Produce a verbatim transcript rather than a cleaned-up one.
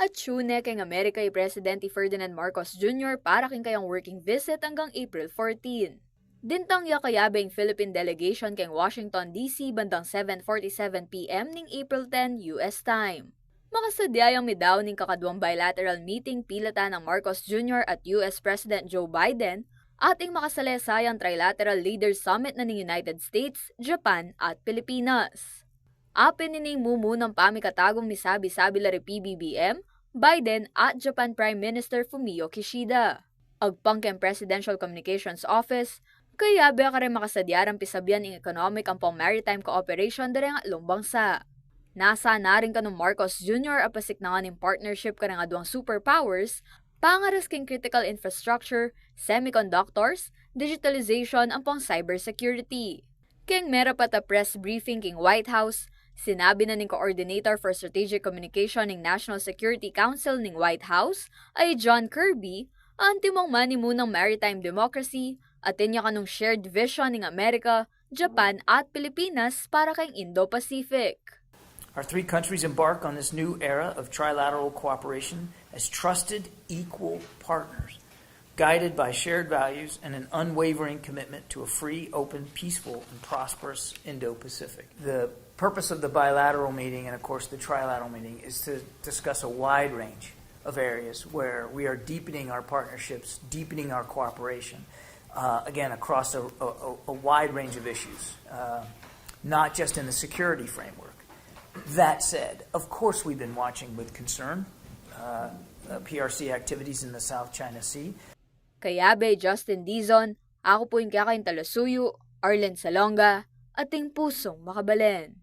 Atyu ne king Amerika i Presidente Ferdinand Marcos Junior para king kayang working visit anggang April fourteen. Dintang ya kayabe ing Philippine delegation king Washington, D C bandang seven forty-seven P M ning April ten, U S time. Makasadya yang midaun ning kakaduang bilateral meeting pilatan nang Marcos Junior at U S President Joe Biden, at ing makasalaysayang trilateral leaders summit na ning United States, Japan, at Pilipinas. Apin ining mumunang pamikatagong misabi-sabi la ri P B B M, Biden, at Japan Prime Minister Fumio Kishida. Agpang king Presidential Communications Office, kayabe karing makasadya rang pisabian ing economic ampong maritime cooperation da reng atlung bangsa. Nasa na rin kanung Marcos Junior a pasiknangan ing partnership kareng aduang superpowers, pangaras king critical infrastructure, semiconductors, digitalization, ampong cybersecurity. King merapat a press briefing king White House, sinabi na ning Coordinator for Strategic Communication ning National Security Council ning White House, a i John Kirby, antimong manimunang maritime democracy, atin ya kanung shared vision ning Amerika, Japan, at Pilipinas para king Indo-Pacific. Our three countries embark on this new era of trilateral cooperation as trusted, equal partners, guided by shared values and an unwavering commitment to a free, open, peaceful, and prosperous Indo Pacific. The purpose of the bilateral meeting and, of course, the trilateral meeting is to discuss a wide range of areas where we are deepening our partnerships, deepening our cooperation, uh, again, across a, a, a wide range of issues, uh, not just in the security framework. That said, of course, we've been watching with concern uh, uh, P R C activities in the South China Sea. Kayabe Justin Dizon, aku pu ing kekaing talasuyu, Arlen Salonga, ating pusung makabalen.